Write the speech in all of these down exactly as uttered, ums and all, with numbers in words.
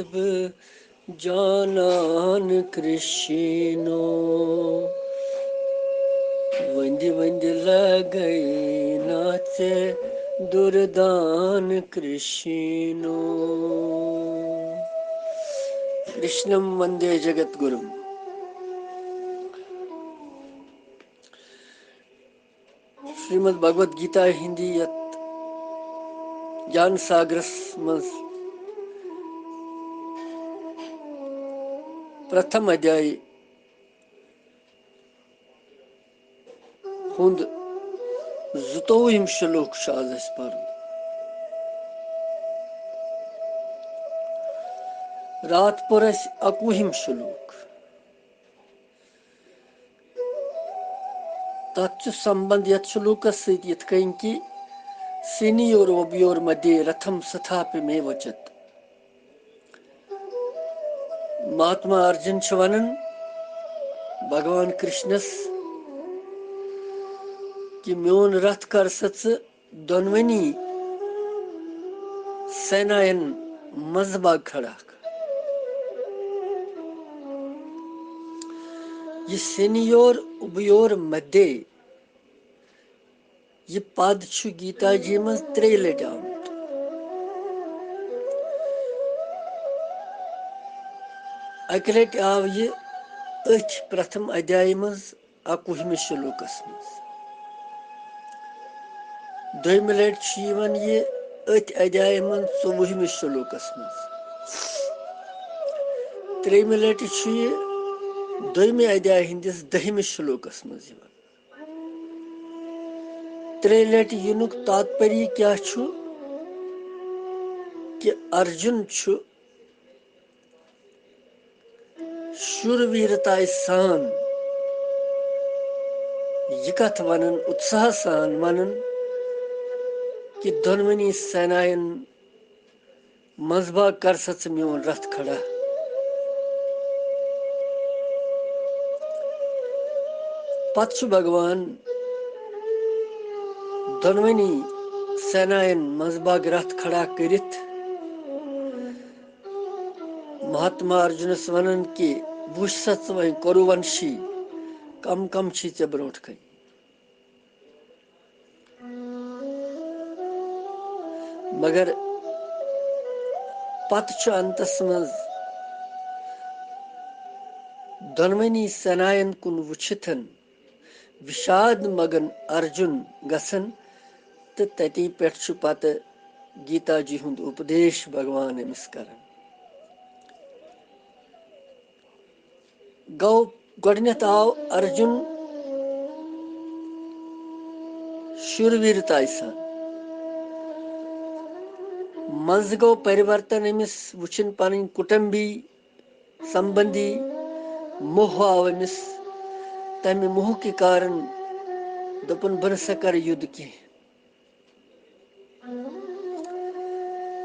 بہٕ جانان کرٛشِنو، وندِ وندِ لگے نا ژےٚ دُردان کرٛشِنو۔ کرٛشنم وندے جگت گُروم۔ شریمد بھگوت گیتا ہِنٛدِ یَتھ گیان ساگرس منٛز پرتھم ادھیایہِ ہُنٛد زٕتووُہِم شلوک چھُ آز اَسہِ پَرُن۔ راتھ پوٚر اَسہِ اَکوُہِم شلوک۔ تَتھ چھُ سمبند یَتھ شلوکس سۭتۍ یِتھ کٔنۍ کہِ سینیور وبیور مدے رتھم ستھاپِ مے وچت۔ مہاتما ارجُن چھُ ونان بھگوان کرشنس کہِ میون رتھ کر سا ژٕ دۄنوٕنی سیناین منٛزباگ کھڑا۔ یہِ سینیور اُبیور مدے، یہِ پد چھُ گیتا جی منٛز ترٛیٚیہِ لٹہِ آمُت۔ اکہِ لٹہِ آو یہِ أتھۍ پرتھم ادھیایہِ منٛز اَکوُہمِس شلوکس منٛز۔ دوٚیمہِ لٹہِ چھُ یِوان یہِ أتھۍ ادھیایہِ منٛز ژوٚوُہمِس شلوکس منٛز۔ ترٛیٚیمہِ لٹہِ چھُ یہِ دوٚیمہِ ادھیایہِ ہٕنٛدِس دٔہمِس شلوکس منٛز یِوان۔ ترٛیٚیہِ لٹہِ یِنُک تاتپریہ کیٛاہ چھُ؟ کہِ ارجُن چھُ شُر ویٖرتایہِ سان یہِ کتھ ونان، اُتساہ سان ونان کہِ دۄنوٕنی سیناین منٛزباگ کر سا ژٕ میون رتھ کھڑا۔ پتہٕ چھُ بھگوان دۄنوٕنی سیناین منٛزباگ رتھ کھڑا کٔرِتھ مہاتما ارجُنس ونان کہِ وٕچھ سا ژٕ وۄنۍ کورُونشی کم کم چھی ژےٚ برونٛٹھ کنہِ۔ مگر پتہٕ چھُ انتس منٛز دۄنوٕنی سیناین کُن وٕچھِتھ وِشاد مگن ارجُن گژھان تہٕ تتی پٮ۪ٹھ چھُ پتہٕ گیتا جی ہُنٛد اُپدیش بھگوان أمِس کران۔ گوٚو، گۄڈٕنٮ۪تھ آو ارجُن شُرویٖرتایہِ سان۔ منٛزٕ گوٚو پریورتن، أمِس وٕچھِن پنٕنۍ کُٹمبی سمبندی موہ آو أمِس۔ تمہِ موہ کہِ کارن دوٚپُن، "بہٕ نہٕ سا کرٕ یُدھ کینٛہہ۔"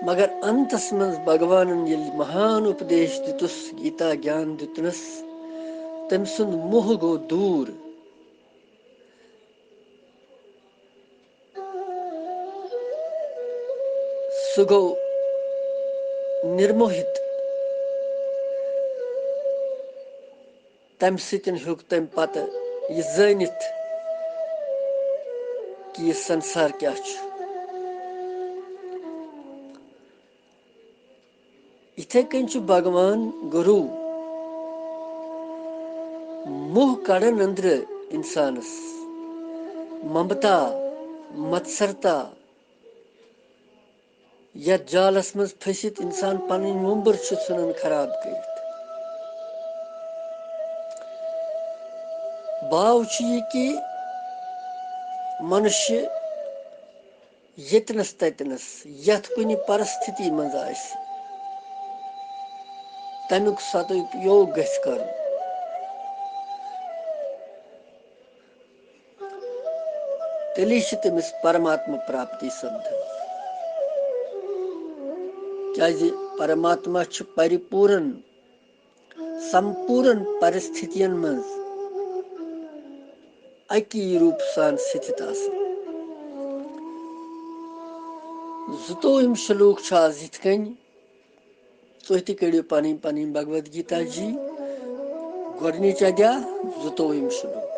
مگر انتس منٛز بھگوانن ییٚلہِ مہان اُپدیش دِتُس، گیتا گیان دِتُنس، تٔمۍ سُنٛد موہ گوٚو دوٗر۔ سُہ گوٚو نِرموہِت۔ تَمہِ سۭتۍ ہیوٚک تٔمۍ پَتہٕ یہِ زٲنِتھ کہِ یہِ سنسار کیٛاہ چھُ۔ یِتھے کٔنۍ چھُ بھگوان گُروٗ موہ کڑان أنٛدرٕ اِنسانس، ممتا، متسرتا، یتھ جالس منٛز پھٔسِتھ انسان پنٕنۍ وُمبر چھُ ژھٕنان خراب کٔرِتھ۔ باو چھُ یہِ کہِ منشیہ ییٚتنس تتنس، یتھ کُنہِ پرستھتی منٛز آسہِ، تمیُک سدُپیوگ گژھِ کرُن۔ تیٚلی چھِ تٔمِس پرماتما پراپتی سپدان۔ کیازِ پرماتما چھُ پریپورن، سمپورن پرستھتین منٛز اکی روٗپ سان ستھت آسان۔ زٕتووُہِم شلوک چھُ آز یِتھ کٔنۍ، تُہۍ تہِ کٔرِو پنٕنۍ پنٕنۍ بھگوت گیتا جی۔ گۄڈٕنِچ ادیا، زٕتووُہِم شلوک۔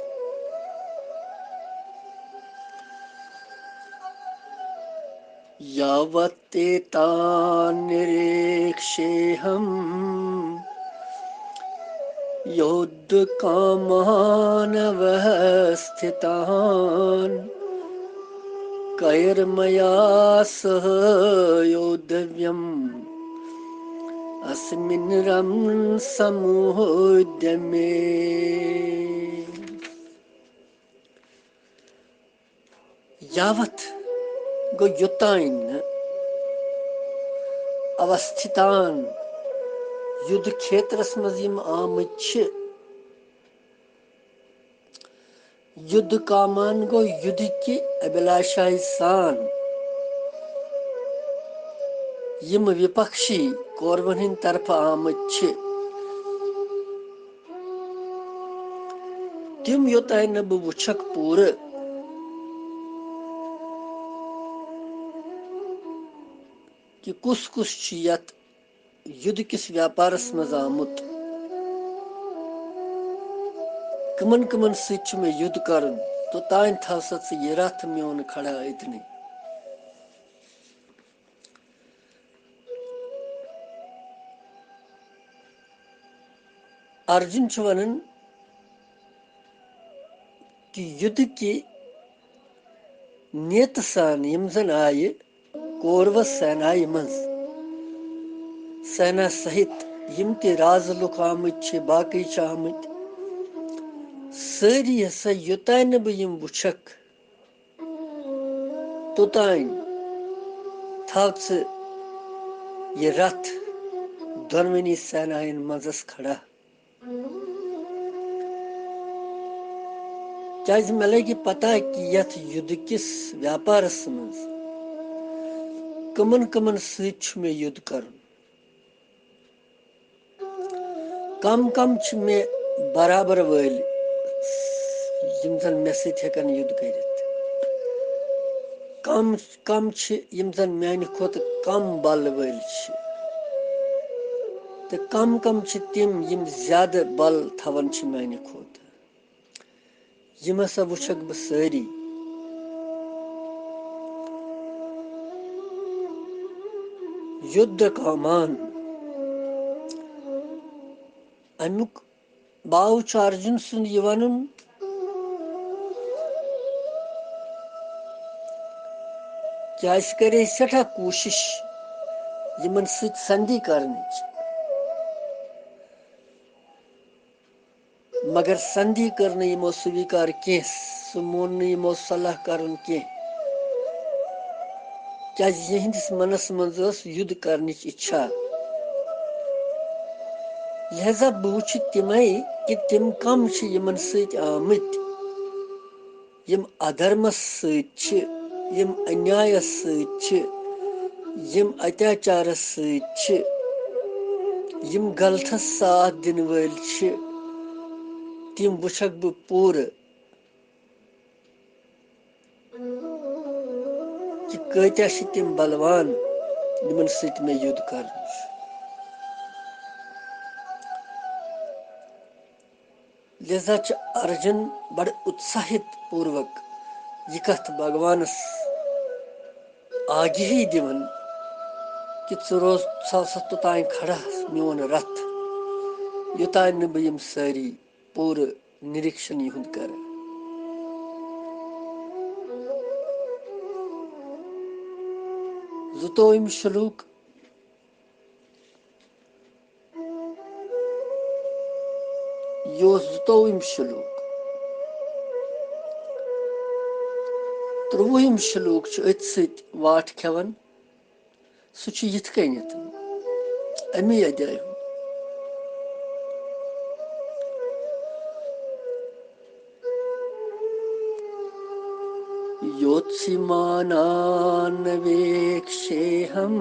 यावत् एतान् निरीक्षेऽहं युद्धकामानवस्थितान्। कैर्मया सह योद्धव्यम् अस्मिन् रणसमूहोद्यमे। یاوت گوٚو یوٚتام نہٕ اوستھتان یُدھ کھیترس منٛز یِم آمٕتۍ چھِ، یُدھ کامان گوٚو یُدھ کہِ ابھلاشاہی سان یِم وِپکشی کورون ہٕنٛدِ طرفہٕ آمٕتۍ چھِ، تِم یوٚتام نہٕ بہٕ وٕچھکھ پوٗرٕ کہِ کُس کُس چھُ یتھ یُدھ کِس ویاپارس منٛز آمُت، کٕمن کٕمن سۭتۍ چھُ مےٚ یُدھ کرُن، توٚتام تھاو سا ژٕ یہِ رتھ میون کھڑا أتنٕے۔ ارجُن چھُ ونان کہِ یُدھ کہِ نیتہٕ سان یِم زن آیہِ کورو سینایہِ منٛز، سینا سہِت یِم تہِ راز لُکھ آمٕتۍ چھِ، باقٕے چھِ آمٕتۍ، سٲری ہسا یوٚتام نہٕ بہٕ یِم وٕچھکھ، توٚتام تھاو ژٕ یہِ رتھ دۄنوٕنی سیناین منٛزس کھڑا۔ کیازِ مےٚ لگہِ پتہ کہِ یتھ یُدھ کِس ویاپارس منٛز کٕمن کٕمن سۭتۍ چھُ مےٚ یُدھ کرُن۔ کم کم چھِ مےٚ برابر وٲلۍ یِم زن مےٚ سۭتۍ ہٮ۪کن یُدھ کٔرِتھ۔ کم کم چھِ یِم زن میانہِ کھۄتہٕ کم بل وٲلۍ چھِ، تہٕ کم کم چھِ تِم یِم زیادٕ بل تھاوان چھِ میانہِ کھۄتہٕ۔ یِم ہسا وٕچھکھ بہٕ سٲری۔ یُدھ کامان، امیُک باو چھُ ارجُن سُنٛد یہِ وَنُن کہِ اَسہِ کَرے سٮ۪ٹھاہ کوٗشِش یِمَن سۭتۍ سَندھی کَرنٕچ، مگر سَندھی کٔر نہٕ یِمو سُویٖکار کینٛہہ، سُہ مون نہٕ یِمو صلح کَرُن کینٛہہ، کیٛازِ یِہِنٛدِس مَنَس منٛز ٲس یُدھ کَرنٕچ اِچھا۔ لہذا بہٕ وٕچھِ تِمَے کہِ تِم کَم چھِ یِمَن سۭتۍ آمٕتۍ، یِم اَدھرمَس سۭتۍ چھِ، یِم اَنیایَس سۭتۍ چھِ، یِم اَتیاچارَس سۭتۍ چھِ، یِم غلطَس ساتھ دِنہٕ وٲلۍ چھِ، تِم وٕچھَکھ بہٕ پوٗرٕ۔ کہِ کۭتیٛاہ چھِ تِم بلوان یِمن سۭتۍ مےٚ یُدھ کرُن چھُ۔ لہذا چھُ ارجُن بڑٕ اُتساہِت پوٗروک یہِ کتھ بھگوانس آگہی دِوان کہِ ژٕ روز، ژٕ تھاو سا توٚتام کھڑا میون رتھ، یوٚتام نہٕ بہٕ یِم سٲری پوٗرٕ نِریٖکشن یِہُنٛد کرٕ۔ زٕتووُہِم شلوک، یہِ اوس زٕتووُہِم شلوک۔ ترٛۆوُہِم شلوک چھُ أتھۍ سۭتۍ واٹھ کھٮ۪وان۔ سُہ چھُ یِتھ کٔنٮ۪تھ، اَمی ادیایہِ ہُنٛد۔ योत्सिमानानवेक्षेऽहं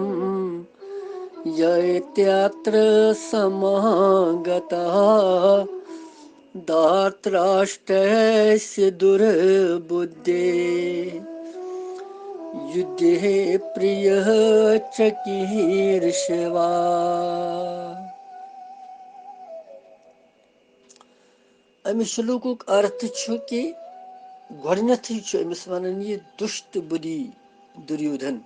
ये त्वत्र समागताः। धार्तराष्ट्रस्य दुर्बुद्धे یُدھے پریہ چکیرشوا۔ أمِس شلوکُک ارتھ چھُ کہِ گۄڈٕنیتھٕے چھُ أمِس ونان یہِ دُشت بُدھی دُریودھن۔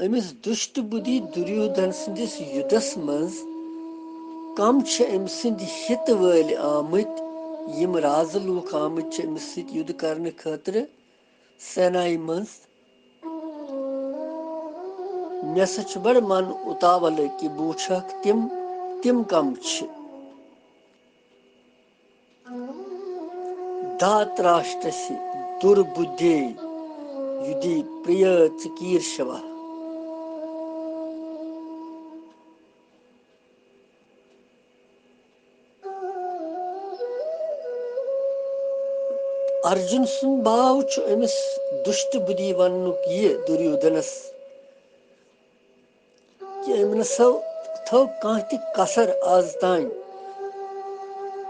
أمِس دُشٹ بُدھی دُریودھن سٕنٛدِس یُدس منٛز کم چھِ أمۍ سٕنٛدۍ ہِتہٕ وٲلۍ آمٕتۍ، یِم رازٕ لوٗکھ آمٕتۍ چھِ أمِس سۭتۍ یُدھ کرنہٕ خٲطرٕ سینایہِ منٛز؟ مےٚ سا چھُ بڑٕ من اُتاولہٕ کہِ بہٕ وٕچھکھ تِم، تِم کم چھِ۔ دھاتراشٹراسیہ دُربُدھے یُدھے پریہ چکیرشوا۔ ارجُن سُنٛد باو چھُ أمِس دُشٹ بُدھی وننُک یہِ دُریودھنس کہِ أمۍ نہ سا تھٲو کانٛہہ تہِ کسر از تام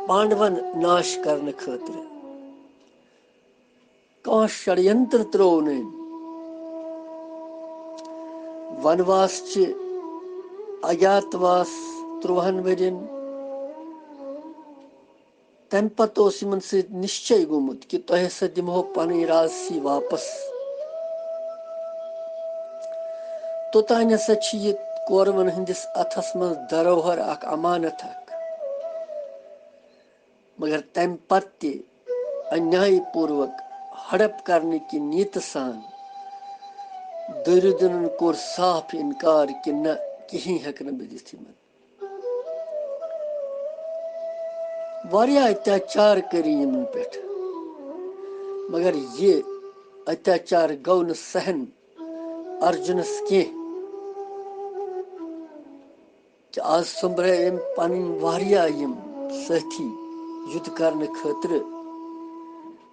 پانڈون ناش کرنہٕ خٲطرٕ۔ کانٛہہ شڑینتر ترٛوو نہٕ أمۍ۔ ونواس چہِ اجاتواس ترٛوہن ؤرین۔ تَمہِ پتہٕ اوس یِمن سۭتۍ نِشچے گوٚمُت کہِ تۄہہِ ہسا دِمہو پنٕنۍ رازسی واپس۔ توٚتانۍ ہسا چھِ یہِ کورمن ہٕنٛدِس اتھس منٛز دروہر اکھ، امانت اکھ۔ مگر تَمہِ پتہٕ تہِ انیایہ پوٗروک ہڑپ کرنہٕ کہِ نیتہٕ سان دُریودھنن کوٚر صاف انکار کہِ نہ، کِہیٖنۍ ہٮ۪کہٕ نہٕ بہٕ دِتھ یِمن۔ واریاہ اتیاچار کٔرۍ یِمن پٮ۪ٹھ، مگر یہِ اتیاچار گوٚو نہٕ سہن ارجُنس کینٛہہ، کہِ از سوٚمبرٲے أمۍ پنٕنۍ واریاہ یِم سٲتھی یُدھ کرنہٕ خٲطرٕ،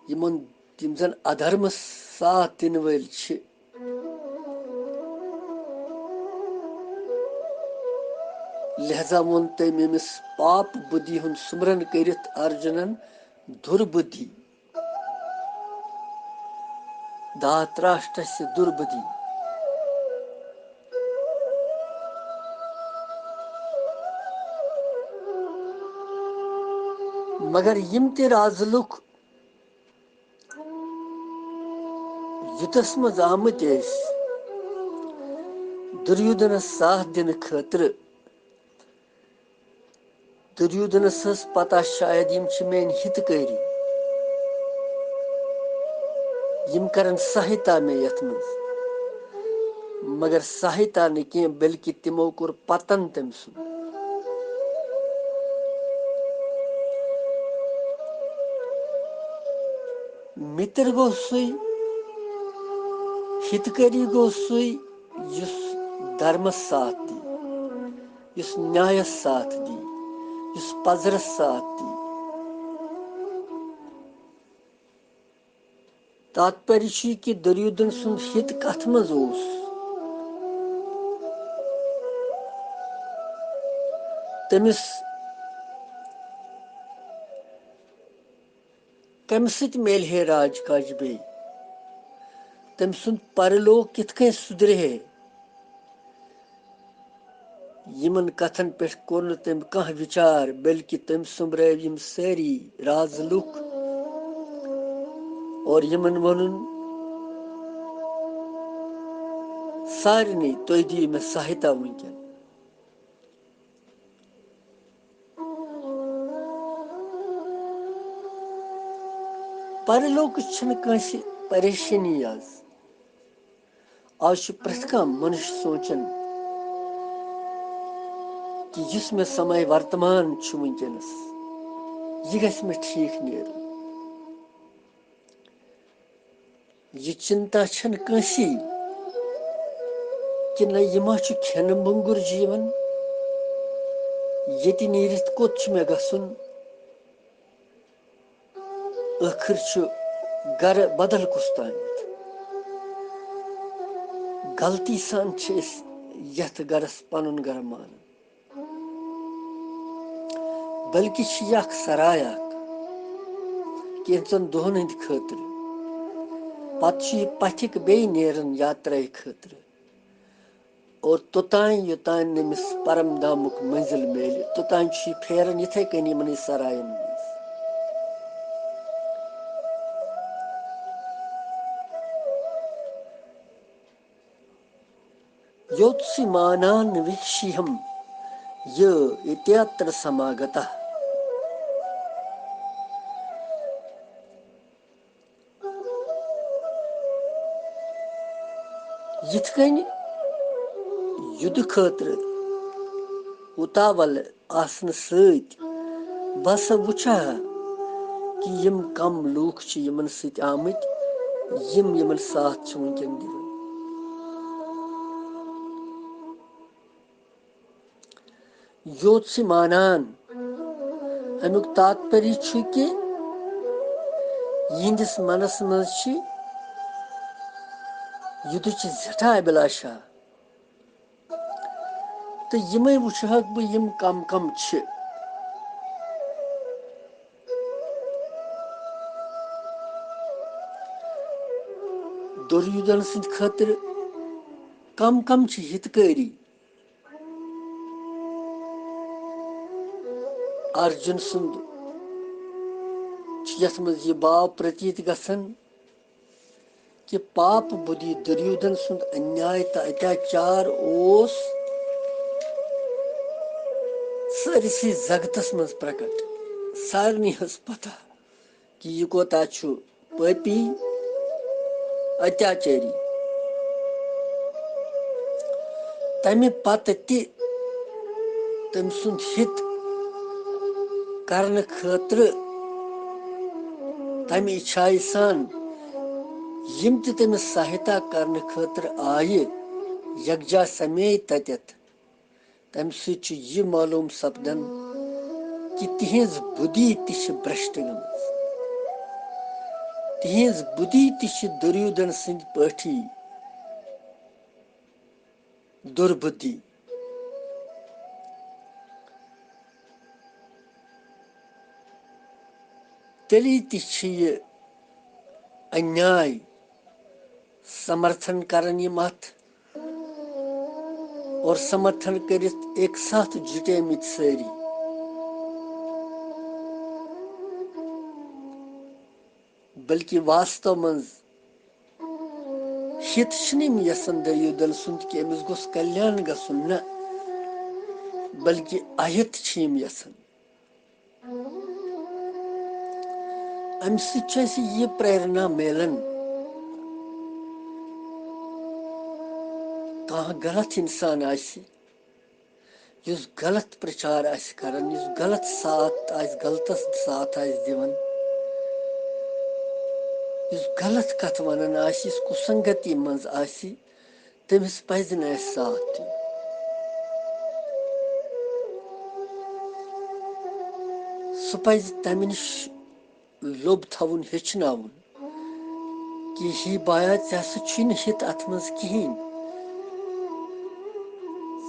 یِمن، یِم زن ادھرمس ساتھ دِنہٕ وٲلۍ چھِ۔ لہذا ووٚن تٔمۍ أمِس پاپ بُدھی ہُنٛد سُمرن کٔرِتھ ارجُنن دُربُدھی۔ دھاتراشٹراسیہ دُربُدھی۔ مگر یِم تہِ رازٕ لُکھ یُدھس منٛز آمٕتۍ ٲسۍ دُریودھنس ساتھ دِنہٕ خٲطرٕ۔ دُریودھنس ٲس پتہ شاید یِم چھِ میٲنۍ ہِتہٕ کٲری، یِم کرن سہایتا مےٚ یتھ منٛز۔ مگر سہایتا نہٕ کینٛہہ، بلکہِ تِمو کوٚر پتن تٔمۍ سُنٛد۔ مِتر گوٚو سُے، ہِتکٲری گوٚو سُے، یُس دھرمس ساتھ دی، یُس نیایس ساتھ دی، یُس پزرس ساتھ دی۔ تاتپرِ چھُ یہِ کہِ دُریودھن سُنٛد ہِت کتھ منٛز اوس؟ تٔمِس کمہِ سۭتۍ میلہِ ہے راج کاج بیٚیہِ؟ تٔمۍ سُنٛد پرلوک کِتھ کٔنۍ سُدرِ ہے؟ یِمن کتھن پٮ۪ٹھ کوٚر نہٕ تٔمۍ کانٛہہ وِچار، بلکہِ تٔمۍ سوٚمبرٲوۍ یِم سٲری راز لُکھ اور یِمن ووٚنُن، سارنٕے، تُہۍ دِیِو مےٚ سہایتا وٕنکٮ۪ن۔ پرلوکٕچ چھنہٕ کٲنٛسہِ پریشٲنی از۔ از چھُ پرٛٮ۪تھ کانٛہہ مَنُش سونٛچان کہِ یُس مےٚ سمے ورتمان چھُ وٕنکیٚنس، یہِ گژھِ مےٚ ٹھیٖک نیرُن۔ یہِ چِنتا چھَنہٕ کٲنٛسی کہِ نہ یہِ ما چھُ کھٮ۪نہٕ مۄنٛگُر جیٖوَن، ییٚتہِ نیٖرِتھ کوٚت چھُ مےٚ گژھُن؟ ٲخٕر چھُ گرٕ بدل کُس تامَتھ۔ غلطی سان چھِ أسۍ یَتھ گرَس پَنُن گرٕ مانان۔ بلکہِ چھِ یہِ اکھ سراے اکھ۔ کینٛژن دۄہن ہٕنٛدِ خٲطرٕ۔ پتہٕ چھُ یہِ پتھِک بیٚیہِ نیران یاترایہِ خٲطرٕ۔ اور توٚتام یوٚتام نٔمِس پرم دھامُک منزل میلہِ، توٚتام چھُ یہِ پھیران یِتھے کٔنۍ یِمنٕے سراین منٛز۔ یوتسی مانان ویکشیہم یہ اتیاتر سماگتہ۔ یِتھ کٔنۍ یُدٕ خٲطرٕ اُتاول آسنہٕ سۭتۍ بہٕ ہسا وٕچھٕ ہا کہِ یِم کم لوٗکھ چھِ یِمن سۭتۍ آمٕتۍ، یِم یِمن ساتھ چھِ وٕنکیٚن دِوان۔ یوت چھِ مانان۔ اَمیُک تاتپری چھُ کہِ یِہنٛدِس منس منٛز چھِ یُدٕچ زیٹھا ابلاشا۔ تہٕ یِمے وٕچھہکھ بہٕ یِم کم کم چھِ۔ دُریودن سٕنٛدِ خٲطرٕ کم کم چھِ ہتکٲری۔ ارجُن سُنٛد چھُ یتھ منٛز یہِ باو پرتیت گژھان کہِ پاپ بُدھی دُریودن سُنٛد انیاے تہٕ اتیاچار اوس سٲرسٕے زگتس منٛز پرکٹ۔ سارنٕے ہٕنٛز پتہ کہِ یہِ کوتاہ چھُ پٲپی، اتیاچٲری۔ تمہِ پتہٕ تہِ تٔمۍ سُنٛد ہِت کرنہٕ خٲطرٕ، تمہِ اِچھایہِ سان یِم تہِ تٔمِس سہایتا کرنہٕ خٲطرٕ آیہِ، یکجا سمیے تتٮ۪تھ۔ تمہِ سۭتۍ چھُ یہِ معلوم سپدان کہِ تِہنٛز بُدھی تہِ چھِ برشٹ گٔمٕژ۔ تِہنٛز بُدھی تہِ چھِ دُریودن سٕنٛدۍ پٲٹھی دُربُدھی۔ تیٚلی تہِ چھِ یہِ انیاے سمرتھن کران یِم اتھ اور سمرتھن کٔرِتھ اکہِ ساتھ جُٹیمٕتۍ سٲری۔ بلکہِ واستو منٛز ہِت چھِنہٕ یِم یژھان دٔریودن سُنٛد کہِ أمِس گوٚژھ کلیان گژھُن، نہ، بلکہِ اہِت چھِ یِم یژھان۔ امہِ سۭتۍ چھُ اسہِ یہِ پریرنا میلان، کانٛہہ غلط انسان آسہِ، یُس غلط پرچار آسہِ کران، یُس غلط ساتھ آسہِ، غلطس ساتھ آسہِ دِوان، یُس غلط کتھ ونان آسہِ، یُس کُسنگتی منٛز آسہِ، تٔمِس پزِ نہٕ اسہِ ساتھ دیُن۔ سُہ پزِ تمہِ نِش لوٚب تھاوُن، ہیٚچھناوُن کہِ ہے بایا، ژےٚ ہسا چھُے نہٕ ہِت اتھ منٛز کِہیٖنۍ۔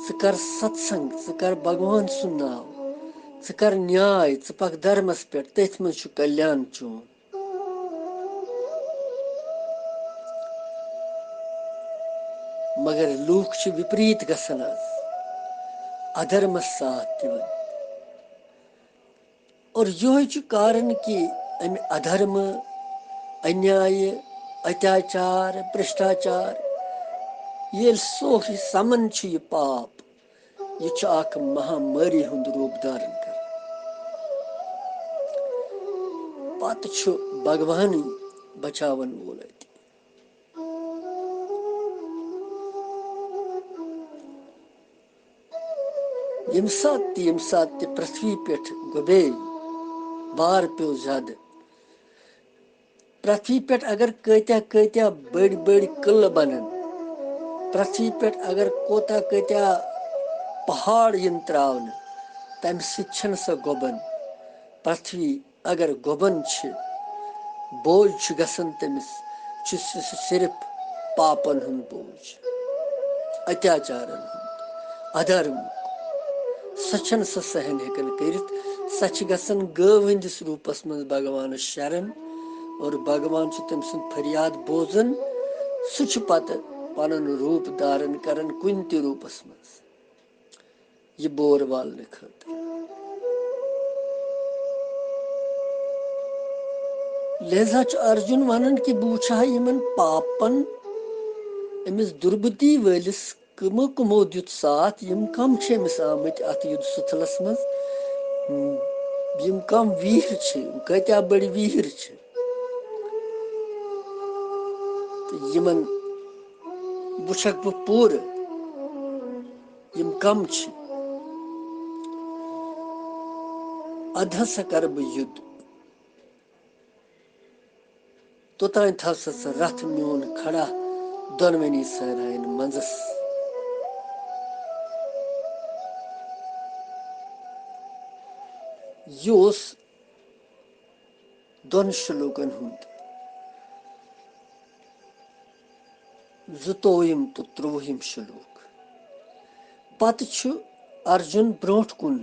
ژٕ کر ستسنگ، ژٕ کر بھگوان سُنٛد ناو، ژٕ کر نیاے، ژٕ پکھ دھرمس پٮ۪ٹھ، تٔتھۍ منٛز چھُ کلیان چون۔ مگر لوٗکھ چھِ وِپریٖت گژھان آز، اَدھرمس ساتھ دِوان۔ اور یِہوٚے چھُ کارن کہِ اَمہِ اَدھرمہٕ، انیایہِ، اتیاچار، برشٹاچار، ییٚلہِ سورُے سَمان چھُ یہِ پاپ، یہِ چھُ اکھ مہامٲری ہُنٛد روٗپ دھارن کران۔ پتہٕ چھُ بھگوانٕے بچاون وول اَتہِ۔ ییٚمہِ ساتہٕ تہِ، ییٚمہِ ساتہٕ تہِ پرتھوی پٮ۪ٹھ گۄبے بار پیوٚو زیادٕ، پرتھوی پٮ۪ٹھ اگر کۭتیاہ کۭتیاہ بٔڑۍ بٔڑۍ قلعہٕ بنن، پرتھوی پٮ۪ٹھ اگر کوتاہ کۭتیاہ پہاڑ یِن تراونہٕ، تمہِ سۭتۍ چھنہٕ سۄ گۄبان۔ پرتھوی اگر گۄبان چھِ، بوج چھُ گژھان تٔمِس، چھُ سُہ، سُہ صرف پاپن ہُنٛد بوج، اتیاچارن ہُنٛد، ادھرمُک۔ سۄ چھنہٕ سۄ سہن ہٮ۪کان کٔرِتھ، سۄ چھِ گژھان گٲو ہٕنٛدِس روٗپس منٛز بھگوانس شرن اور بھگوان چھُ تٔمۍ سُنٛد فریاد بوزان۔ سُہ چھُ پتہٕ پنُن روٗپ دھارن کران کُنہِ تہِ روٗپس منٛز یہِ بور والنہٕ خٲطرٕ۔ لہذا چھُ ارجُن ونان کہِ بہٕ وٕچھٕ ہا یِمن پاپن، أمِس دُربٕتی وٲلِس کٕمو کٕمو دیُت ساتھ، یِم کم چھِ أمِس آمٕتۍ اتھ یُدھ سُتھلس منٛز، یِم کم ویٖر چھِ، یِم کۭتیاہ بٔڑۍ ویٖر چھِ۔ تہٕ یِمن وٕچھکھ بہٕ پوٗرٕ، یِم کم چھِ۔ ادٕ ہسا کرٕ بہٕ یُدھ۔ توٚتام تھاو سا ژٕ رتھ میون کھڑا دۄنوٕنی صحراین منٛزس۔ یہِ اوس دۄن شلوکن ہُنٛد زٕتووُہِم تہٕ ترٛۆوُہِم شلوک۔ پتہٕ چھُ ارجُن برونٛٹھ کُن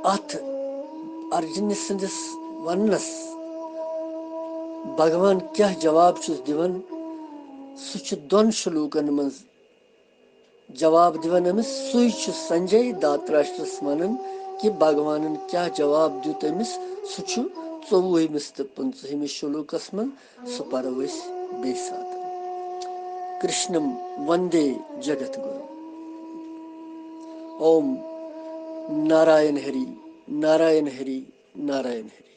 اتھ ارجُنہٕ سٕنٛدِس وننس بھگوان کیٛاہ جواب چھُس دِوان، سُہ چھُ دۄن شلوکن منٛز جواب دِوان أمِس۔ سُے چھُ سنجے دھرتراشٹرس ونان کہِ بھگوانن کیٛاہ جواب دیُت أمِس، سُہ چھُ ژوٚوُہمِس تہٕ پٕنٛژٕہمِس شلوکس منٛز۔ سُہ پرو أسۍ بیٚیہِ ساتہٕ۔ کرشنم وندے جگت گُرو۔ اوم ناراین ہری، ناراین ہری، ناراین ہری۔